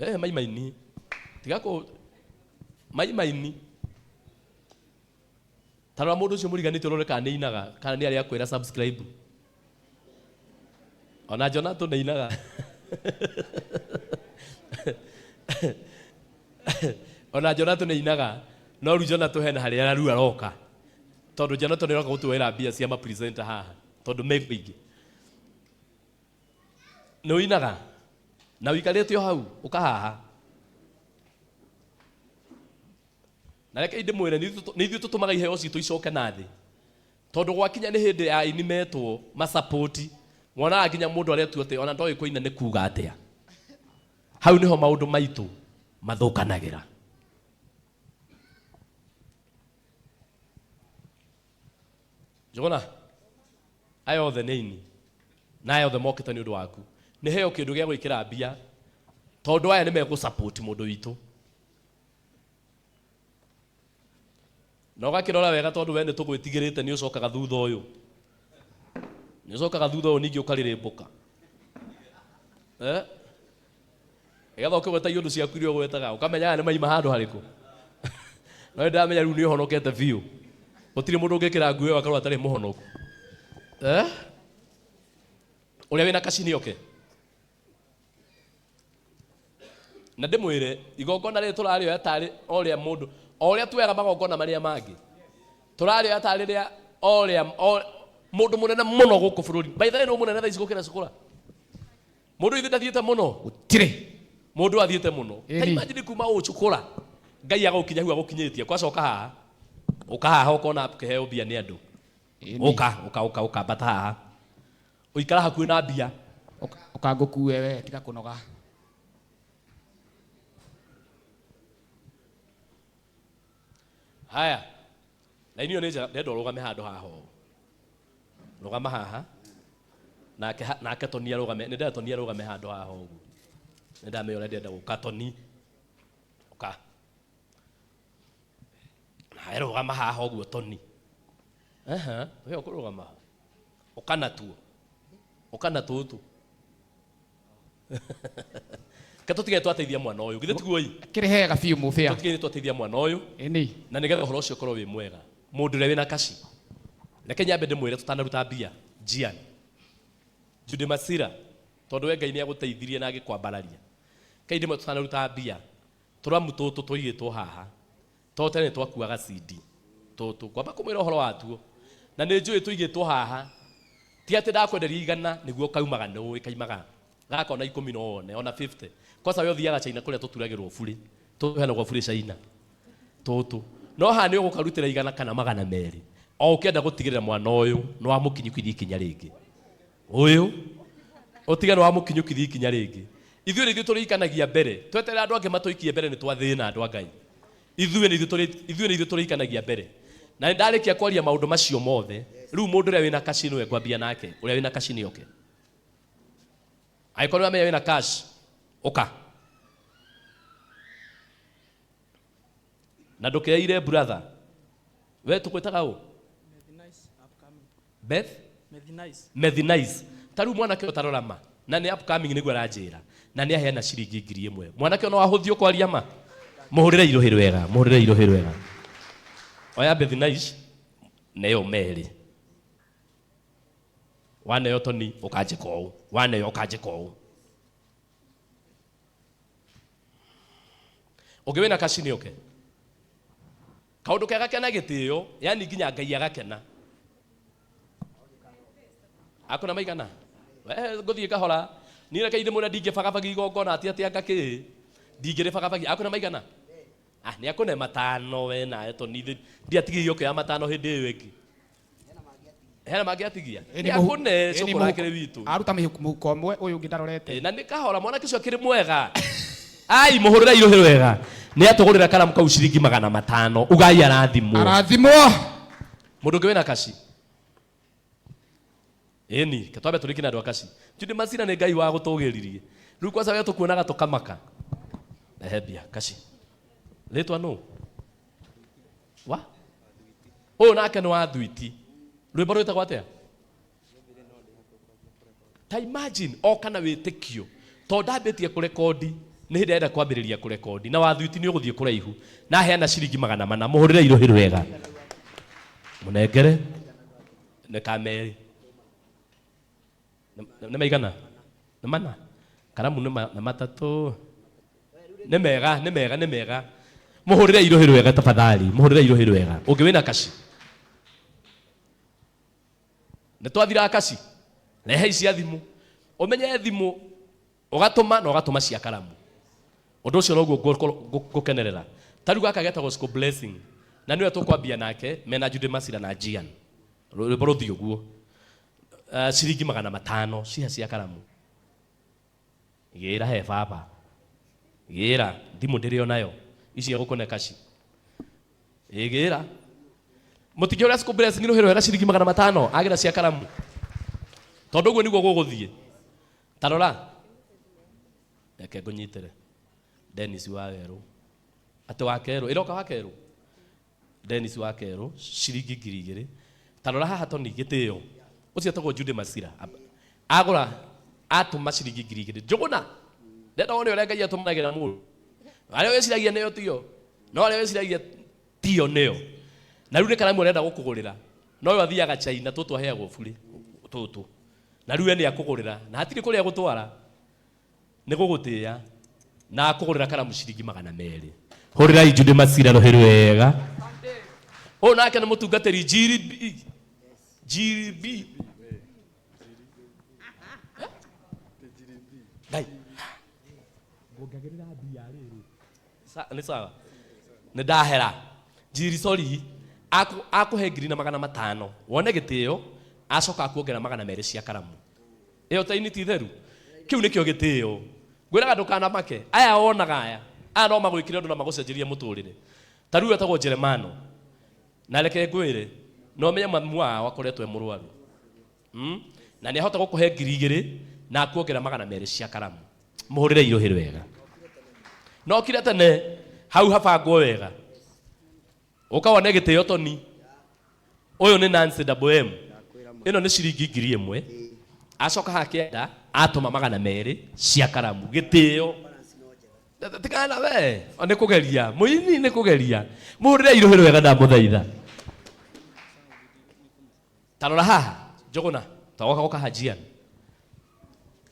Eh, maimaini tiga kũ maimaini ta rora mũndũ ũcio mũriganĩtie ũrore kana nĩ ainaga kana nĩ arĩa akwĩra subscribe ona Jonathan nĩ ainaga. Ona Jonathan nĩ ainaga, no rĩu Jonathan hena harĩa rĩu aroka, tondũ Jonathan nĩ aroka gũtuoera mbia cia ma presenter haha tondũ me kũingĩ. Nĩ ũinaga na ũikarĩte o hau ũkahaha. Na reke ndĩmwĩre, nĩ ithuĩ tũtũmaga iheo citũ icoke na thĩ, tondũ gwakinya nĩ hĩndĩ ya aini metwo masapoti, wonaga nginya mũndũ aretua atĩ ona ndoĩ kũina nĩ kuga atĩa. Hau nĩho maũndũ maitũ mathũkanagĩra. Njũgũna, aya othe nĩ aini na aya othe mokĩte nĩ ũndũ waku. Nĩ heo kĩndũ gĩa gwĩkĩra mbia, tondũ aya nĩ megũ support mũndũ witũ. Na ũgakĩrora wega, tondũ we nĩ tũgwĩtigĩrĩte, nĩ ũcokaga thutha ũyũ, nĩ ũcokaga thutha ũyũ ningĩ ũkarĩrĩmbũka, eh? Nĩgetha ũkĩgweta iũndũ ciaku iria ũgwetaga ũkamenya aya nĩ maima handũ harĩkũ. No nĩ ndamenya rĩu nĩ ũhonokete biũ, gũtirĩ mũndũ ũngĩkĩra nguo ĩyo akorwo atarĩ mũhonoku, eh? Ũrĩa wĩna kacini oke na ndĩmwĩre igongona rĩrĩ tũrarĩoya tarĩ o rĩa mũndũ o ũrĩa tuoyaga magongona marĩa mangĩ. Tũrarĩoya tarĩ rĩa o rĩa o mũndũ mũnene mũno gũkũ bũrũri. By the way, nĩ mũnene thaa ici gũkĩra cukura mũndũ ithe ndathiĩte mũno. Gũtirĩ. Mũndũ athiĩte mũno. Ta imagine kuma ũcukũra Ngai agũkinya hau agũkinyĩtie, kwacoka haha ũka haha ũkona kĩheo mbia nĩ andũ. Ũka ũka ũka ũka mbata haha ũikara hakuhĩ na mbia. Ũkangũkue we, tiga kũnoga. Haya, laini ĩyo nĩ njega. Ndenda ũrũgame handũ haha ũũ, rũgama haha nake nake Toni arũgame. Nĩ ndenda Toni arũgame handũ haha ũguo. Nĩ ndamenya ũrĩa ndĩrenda gũka. Toni, ũka nawe, rũgama haha ũguo Toni. Aha, we ũkũrũgama haha, ũka natuo, ũka na tũtũ. Ke tũtige twateithia mwana ũyũ, githĩ tiguo ĩ? Kĩrĩ hega biũ mũbĩa. Tũtige twateithia mwana ũyũ. Na nĩgetha ũhoro ũcio ũkorwo wĩ mwega, mũndũ ũrĩa wĩna kaci, reke nyambe ndĩmwĩre tũtanaruta mbia. Gian Jude Masira, tondũ we Ngai nĩ agũteithirie na agĩkwambararia, kai ndĩmwe tũtanaruta mbia, tũramu tũtũ tũigĩtwo haha to tene twakuaga CD tũtũ, ngwamba kũmwĩra ũhoro watuo na nĩ njũĩ tũigĩtwo haha. Ti atĩ ndakwenderia 100 nĩguo kaumaga, nĩ ũĩ kaimaga gaka ona 10 no wone ona 50. Kwanza we ũthiaga China kũrĩa tũturagĩrwo burĩ, tũheanagwo burĩ China tũtũ. No haha nĩ ũgũkarutĩra 100 kana 200 o ũkĩenda gũtigĩrĩra mwana ũyũ nĩ wamũkinyũkithia ikinya rĩngĩ. Ũyũ ũtige nĩ wamũkinyũkithia ikinya rĩngĩ. Ithuĩ nĩ ithuĩ tũrĩikanagia mbere, tweterera andũ angĩ matũikie mbere nĩ twathĩna. Andũ a Ngai, ithuĩ nĩ ithuĩ tũrĩikanagia mbere. Na nĩ ndarĩkia kwaria maũndũ macio mothe, rĩu mũndũ ũrĩa wĩna kaci nĩwe ngwambia nake. Ũrĩa wĩna kaci nĩ oke. Angĩkorwo nĩ wamenya wĩna cash, ũka na ndũkeire. Brother, we tũkwĩtaga ũ? Beth Methinice. Ta rĩu mwanake ũyũ tarora ma na nĩ upcoming nĩguo aranjĩra na nĩ aheana ciringi 1000. Mwanake ũyũ no ahũthio kwaria ma. Mũhũrĩre irũhĩ rwega, mũhũrĩre irũhĩ rwega. Oya Methinice neyo merĩ waneo Toni, ũkanjĩka ũũ, waneo ũkanjĩka ũũ. Ũngĩ wĩna kaci nĩ oke. Kaũndũ kega kena gĩtĩo, yani nginya Ngai agakena. Akuna maigana we ngũthiĩ kahora. Niĩ reke ndĩmwĩre, ndingĩbagabagi igongona atĩ atĩ anga kĩ ndingĩrĩbagabagi. Akuna maigana, ah, nĩ akũne 5 we nawe Toni. Ndiatigirio ũkĩoya 5 hĩndĩ ĩyo ĩngĩ, hena mangĩatigia. Nĩ akũne cũkũra akĩrĩ witũ. Aruta mũhuko ũmwe, ũyũ ũngĩ ndarorete. Na nĩ kahora, mwanake ũcio akĩrĩ mwega. Ai, mũhũrĩre irũhĩ rwega. Nĩ atũgũrĩra karamu kau ciringi 500. Ugai arathimwo. Arathimwo. Mũndũ ũngĩ wĩna kaci? Ĩni ke twambe tũrĩkie na andũ a kaci. Jude Masira, nĩ Ngai wa gũtũgĩririe rĩu. Kwanza we tũkuonaga tũkamaka. Rehe mbia kaci. Rĩtwa nũ wa ũyũ? Nake nĩ wa Thuiti. Rwĩmbo rwĩtagwo atĩa? Ta imagine oka na wĩtĩkio, tondũ ndambĩtie kũrekondi. Nĩ hĩndĩ arenda kwambĩrĩria kũrekondi na wathuiti nĩ ũgũthiĩ kũraihu na aheana ciringi 400. Mũhũrĩre irũhĩ rwega. Mũnengere. Nĩ ka merĩ. Nĩ maigana? Nĩ mana? Karamu nĩ matatũ. Nĩ mega, nĩ mega, nĩ mega. Mũhũrĩre irũhĩ rwega tafadhali. Mũhũrĩre irũhĩ rwega. Ũngĩ wĩna kaci? Nĩ twathira kaci. Rehe cia thimũ. Ũmenye thimũ ũgatũma na ũgatũma cia karamu. Ũndũ ũcio noguo ngũkenerera. Ta rĩu gaka getagwo School Blessing. Na nĩwe tũkwambia nake mena Jude Masira na Gian. Rwĩmbo rũthiĩ ũguo. Ciringi 500 ciha cia karamu. Gĩra he baba. Gĩra thimũ ndĩrĩ onayo. Ici egũkũne kaci. Ĩ gĩra. Mũtingĩhũra School Blessing rũhĩ rwega ciringi 500 agĩra cia karamu. Tondũ ũguo nĩguo gũgũthiĩ. Ta rora. Reke ngũnyitĩre. Dennis wa Werũ. Atĩ wa kerũ. Ĩroka wa kerũ. Dennis wa kerũ ciringi 2000. Ta rora haha Tony gĩtĩo. Ũcio etagwo Jude Masira. Agũra atũma ciringi 2000. Njũgũna. Ndenda wone ũrĩa Ngai atũmanagĩra mũndũ. Arĩa wĩciragia nĩyo tiyo. No arĩa wĩciragia tiyo nĩyo. Na rĩu nĩ karamu arenda gũkũgũrĩra. No ũyũ athiaga China tũtũ aheagwo burĩ. Tũtũ. Na rĩu we nĩ akũgũrĩra. Na hatirĩ kũrĩa gũtwara. Nĩ gũgũtĩĩa. Na akũgũrĩra karamu ciringi 200. Hũrĩrai Jude Masira rũhĩ rwega. Ũyũ nake nĩ mũtungatĩri GRB. GRB. Ngai. Ngongagĩrĩra mbia rĩrĩ. Nĩ sawa. Nĩ ndahera. Njiri sorry. Akũhe 1500. Wone gĩtĩo, acoka akuongerera 200 cia karamu. Ĩyo ta initi theru. Kĩu nĩkĩo gĩtĩo. Ngwĩraga ndũkanamake. Aya wonaga aya. Aya no magwĩkĩre ũndũ na magũcenjerie mũtũrĩre. Ta rĩu etagwo Jeremano. Na reke ngwĩre, no ũmenye mamu wao akoretwo e mũrwaru. Na nĩ ahota gũkũhe 2000 na akuongerera 200 cia karamu. Mũhũrĩre irũhĩ rwega. No okire tene hau habangwo wega. Ũka wone gĩtĩo Tony. Ũyũ nĩ Nancy Double M. Ĩno nĩ ciringi 1000. Acoka haha kĩanda atũma 200 cia karamu. Gĩtĩo. Tigana we, nĩ kũgeria. Mũini nĩ kũgeria. Mũhũrĩre irũhĩ rwega ndamũthaitha. Ta rora haha, Njũgũna, twagoka gũka Hajian.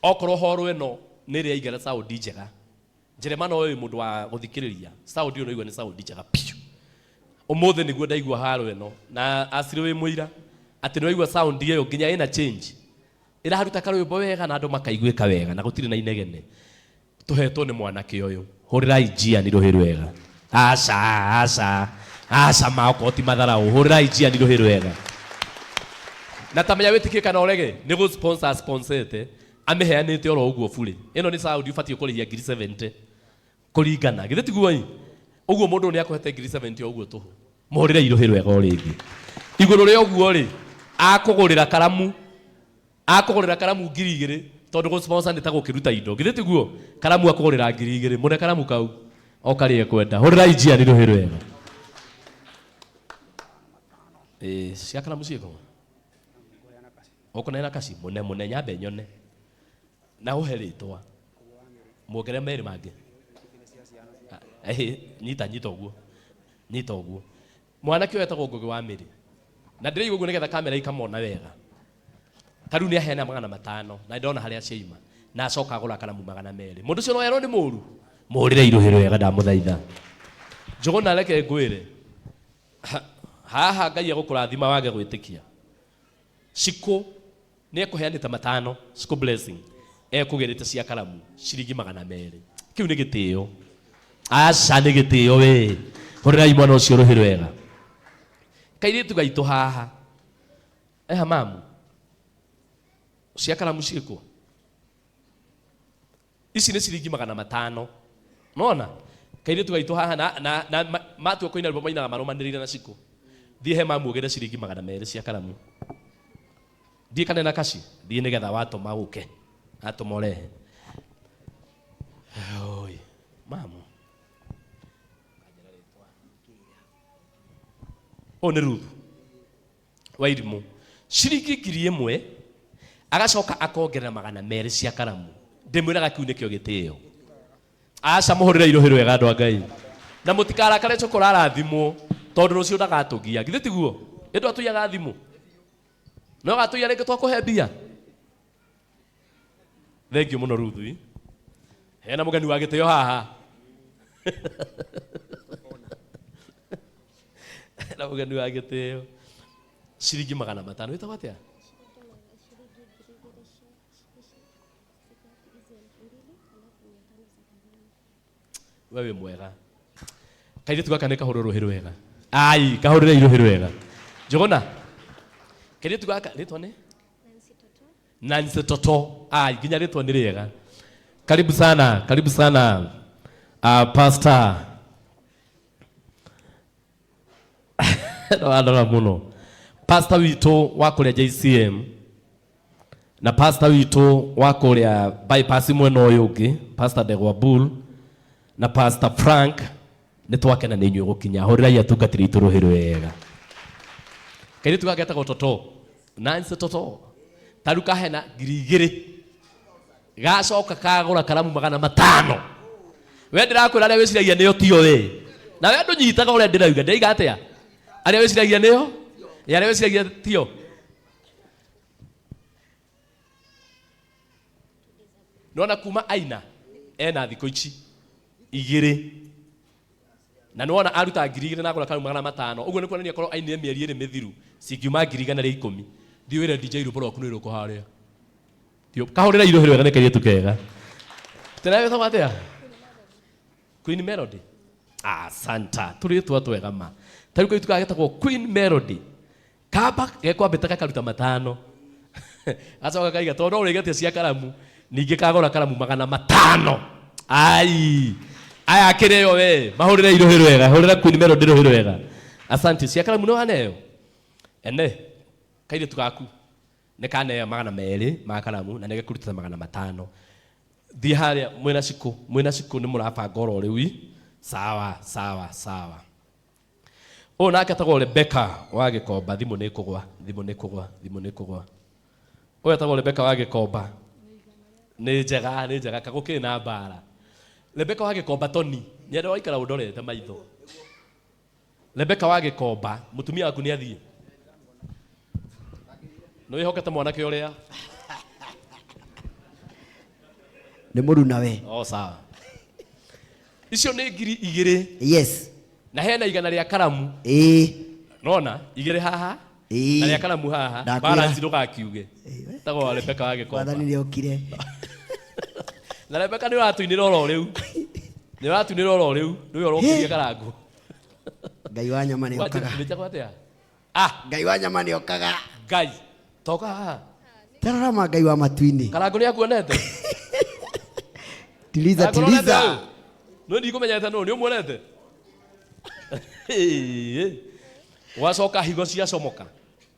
Okorwo horo ĩno nĩ ĩrĩa aigara sound njega. Jeremano ũyũ mũndũ wa gũthikĩrĩria. Sound ĩyo ũraigua nĩ sound njega piũ. Ũmũthĩ nĩguo ndaigua haro ĩno. Na acirĩ wĩ mũira atĩ nĩ waigua sound ĩyo nginya ĩna change. Ĩraruta karwĩmbo wega na andũ makaiguĩka wega na gũtirĩ na inegene. Tũhetwo nĩ mwanake ũyũ. Hũrĩrai Gian rũhĩ rwega. Aca, aca, aca ma okorwo ti matharaũ. Hũrĩrai Gian rũhĩ rwega. Na ta menya wĩtĩkie kana ũrege, nĩ gũ sponsor sponsete, amĩheanĩte oro ũguo burĩ. Ĩno nĩ sound ũbatiĩ kũrĩhia ngiri 70 kũringana. Githĩ tiguo ĩ? Ũguo mũndũ ũyũ nĩ akũhete ngiri 70 o ũguo tũhũ. Mũhũrĩre irũhĩ rwega o rĩngĩ. Igũrũ rĩa ũguo rĩ, akũgũrĩra karamu. Akũgũrĩra karamu 2000 tondũ gũ sponsor nĩ ta gũkĩruta indo. Githĩ tiguo? Karamu akũgũrĩra 2000. Mũne karamu kau o karĩa ekwenda. Hũrĩrai Gian rũhĩ rwega. Cia karamu ciĩkũ? Ũkũneana kaci? Mũne, mũne, nyambe nyone. Na ũhe rĩtwa. Muongerere merĩ mangĩ. Nyita, nyita ũguo. Nyita ũguo. Mwanake ũyũ etagwo Ngũgĩ wa Mĩrĩ. Na ndĩraigua ũguo nĩgetha kamera ikamona wega. Ta rĩu nĩ aheana 500 na ndona harĩa ciaima. Na acoka agũra karamu 200. Mũndũ ũcio no erwo nĩ mũru. Mũhũrĩre irũhĩ rwega ndamũthaitha. Njũgũna reke ngwĩre. Haha Ngai egũkũrathima wage gwĩtĩkia. Cikũ nĩ ekũheanĩte 500, Cikũ Blessing ekũgĩrĩte cia karamu ciringi 200. Kĩu nĩ gĩtĩo. Aca nĩ gĩtĩo we. Hũrĩrai mwana ũcio rũhĩ rwega. Kairĩtu gaitũ haha. Eha mamu. Cia karamu ciĩkũ? Ici nĩ ciringi 500. Nona? Kairĩtu gaitũ haha na matua kũina rwĩmbo mainaga marũmanĩrĩire na cikũ. Thiĩ he mamu ũgĩre ciringi 200 cia karamu. Thiĩ kana na kaci, thiĩ nĩgetha watũma ũke. Atũma ũrehe. Oi, mamu. Ũyũ nĩ Ruth Wairimũ. Ciringi 1000 agacoka akongerera 200 cia karamu. Ndĩmwĩraga kĩu nĩkĩo gĩtĩo. Aca mũhũrĩre irũhĩ rwega andũ a Ngai. Na mũtikarakare cokora arathimwo tondũ rũciũ ndagatũgia. Githĩ tiguo? Ĩndũ atũiyaga thimũ. No gatũiya rĩngĩ twakũhe mbia. Thank you mũno Ruth. Hena mũgeni wa gĩtĩo haha. Hena mũgeni wa gĩtĩo. Ciringi 500 wĩtagwo atĩa? We wĩ mwega. Kairĩtu gaka nĩ kahũrwo rũhĩ rwega. Ai, kahũrĩre irũhĩ rwega. Njũgũna. Kairĩtu gaka rĩtwa nĩ? Nancy Toto. Ai, nginya rĩtwa nĩ rĩega. Karibu sana, karibu sana. Pastor. Ndorandora mũno. Pastor witũ wa kũrĩa JCM na pastor witũ wa kũrĩa bypass mwena ũyũ ũngĩ, Pastor Ndegwa Bull na Pastor Frank, nĩ twakena nĩ inyuĩ gũkinya. Hũrĩrai atungatĩri aitũ rũhĩ rwega. Kairĩtu gaka getagwo Toto. Nancy Toto. Ta rĩu kahena 2000. Gacoka kagũra karamu 500. We ndĩrakwĩra arĩa wĩciragia nĩo tio we. Na we ndũnyitaga ũrĩa ndĩrauga. Ndĩraiga atĩa? Arĩa wĩciragia nĩo? Ĩ arĩa wĩciragia tio? Nĩwona kuma aina ena thikũ ici igĩrĩ. Na nĩwona aruta 2000 na agũra karamu 500. Ũguo nĩ kuonania korwo ainire mĩeri ĩrĩ mĩthiru cingiuma 110,000. Thiĩ wĩre DJ rwĩmbo rwaku nĩ rũrĩkũ harĩa. Kahũrĩra irũhĩ rwega nĩ kairĩtu kega. Tena wĩtagwo atĩa? Queen Melody. Ah, Santa. Tũrĩtwa twega ma. Ta rĩu kairĩtu gaka getagwo Queen Melody. Kamba gekwambĩte gakaruta 5. Gacoka kaiga tondũ no ũrĩgetie cia karamu, ningĩ kagũra karamu 500. Ai. Aya akĩrĩo we, mahũrĩre irũhĩ rwega, hũrĩra Queen Melody rũhĩ rwega. Asante, cia karamu nĩ waneo? Ene, kairĩtu gaku nĩ kaneo 200 ma karamu na nĩ gekũrutĩte 500. Thiĩ harĩa mwĩna cikũ, mwĩna cikũ nĩ mũrabanga oro rĩu. Sawa, sawa, sawa. Ũyũ nake etagwo Rebecca wa Gĩkomba, thimũ nĩ kũgwa, thimũ nĩ kũgwa, thimũ nĩ kũgwa. Ũyũ etagwo Rebecca wa Gĩkomba. Nĩ njega, nĩ njega, kagũkĩrĩ na mbara. Rebecca wa Gĩkomba Tony, nĩ waikara ũndorete maitho. Rebecca wa Gĩkomba, mũtumia waku nĩ athiĩ. Nĩ wĩhokete mwanake ũrĩa? Nĩ mũruna we. Oh, sawa. Icio nĩ 2000. Yes. Na hena 100 rĩa karamu. Ĩĩ. Nona, 2 haha. Ĩĩ. Na rĩa karamu haha. Ndakwĩra. Balance ndũgakiuge. Tagwo Rebecca wa Gĩkomba. Mwathani nĩokire. Na Rebecca nĩ ũratũinĩra oro rĩu. Nĩ ũratũinĩra oro rĩu. Nĩwe ũrokĩria karangu. Ngai wa nyama nĩokaga. Nĩtagwo atĩa? Ah. Ngai wa nyama nĩokaga. Ngai. Toka haha. Tarora ma Ngai wa matu-inĩ. Karangu nĩakuonete? Tiliza, Karangu nĩonete tiliza. ũyũ? Nĩ ndikũmenyete nũ, nĩ ũmuonete? Wacoka higo ciacomoka.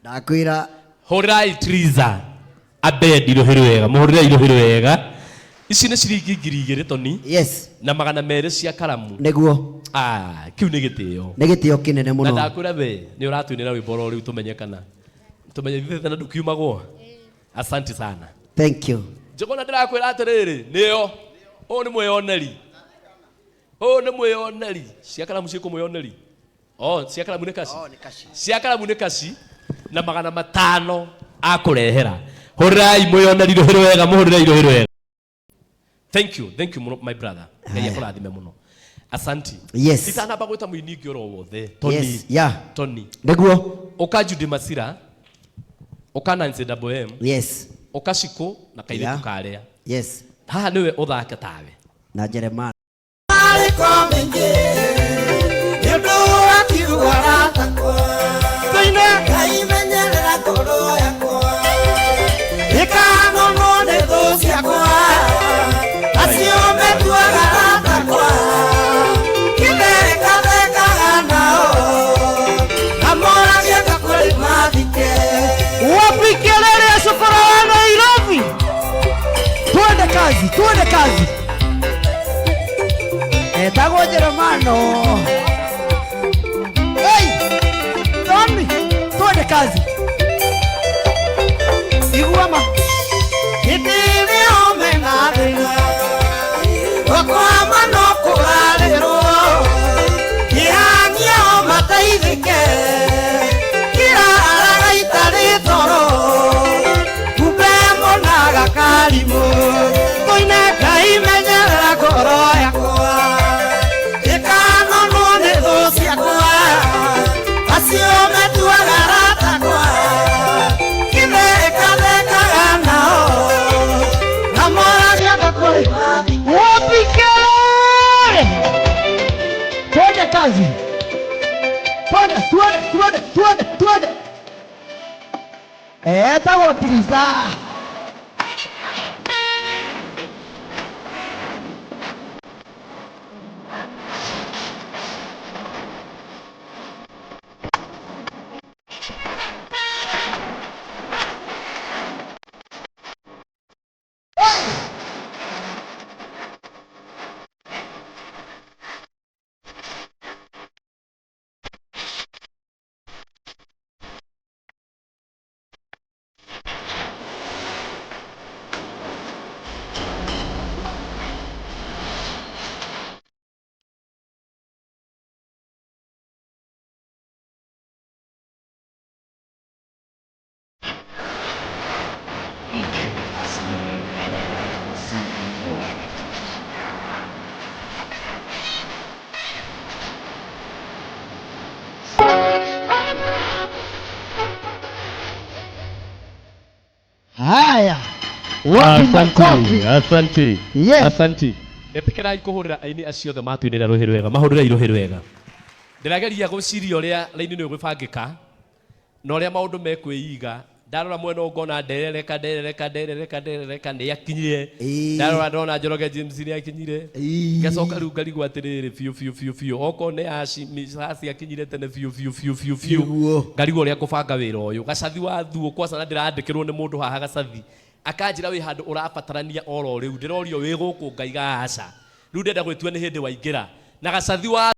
Ndakwĩra. Hũrĩrai Triza. Abendi rũhĩ rwega, mũhũrĩrai rũhĩ rwega. Ici nĩ ciringi 2000 Tony. Yes. Na 200 cia karamu. Nĩguo. Ah, kĩu nĩ gĩtĩo. Nĩ gĩtĩo kĩnene mũno. Na ndakwĩra we, nĩ ũratũinĩra rwĩmbo oro rĩu tũmenye kana. Tũmenye ithuĩ na ndũkiumagwo. Asante sana. Thank you. Njũgũna ndĩrakwĩra atĩrĩrĩ, nĩyo. Ũyũ nĩ mwĩyoneri. Ũyũ nĩ mwĩyoneri. Cia karamu ciĩ kũmwĩyoneri. Oh, cia karamu nĩ kaci. Oh, nĩ kaci. Cia karamu nĩ kaci na 500 akũrehera. Hũrĩrai mwĩyoneri rũhĩ rwega, mũhũrĩrai rũhĩ rwega. Thank you, thank you my brother. Ngai akũrathime mũno. Asante. Yes. Itanamba gwĩta mũini ũngĩ oro wothe. Tony. Yes, yeah. Tony. Nĩguo. Ũka Judy Masira. Ũka Nancy Double M. Yes. Ũka Shiko na kairĩtu Yeah. karĩa. Yes. Haha nĩwe ũthake tawe. Na Jeremiah. Wapi kelele ya shukura wa Nairobi? Tuende kazi, tuende kazi. Etagwo Jeremano. Hey! Tony, tuende kazi. Igua ma. Itiri ome na thina. Wakwa mano kazi. Twende, twende, twende, twende, twende. Etagwo Tiriza. Haya. Wapi makofi? Asante. Yes. Asante. Ĩtĩkĩrai kũhũrĩra aini acio othe matuinĩra rũhĩ rwega, mahũrĩrei rũhĩ rwega. Ndĩrageria gwĩciria ũrĩa raini nĩ ũgũbangĩka na ũrĩa maũndũ mekwĩiga. Ndarora mwena ũyũ ngona nderereka nderereka nderereka nderereka nĩ akinyire. Ĩĩ. Ndarora ndona Njoroge James nĩ akinyire. Ĩĩ. Ngacoka rĩu ngarigwo atĩrĩrĩ biũ biũ biũ biũ okorwo nĩ Ashi Misasi akinyire tene biũ biũ biũ biũ biũ. Nĩguo. Ngarigwo ũrĩa ngũbanga wĩra ũyũ. Gacathi wa thuo kwaca na ndĩrandĩkĩrwo nĩ mũndũ haha gacathi akanjĩra wĩ handũ ũrabatarania oro rĩu ndĩrorio wĩ gũkũ ngaiga aca rĩu ndĩrenda gwĩtua nĩ hĩndĩ waingĩra na gacathi wa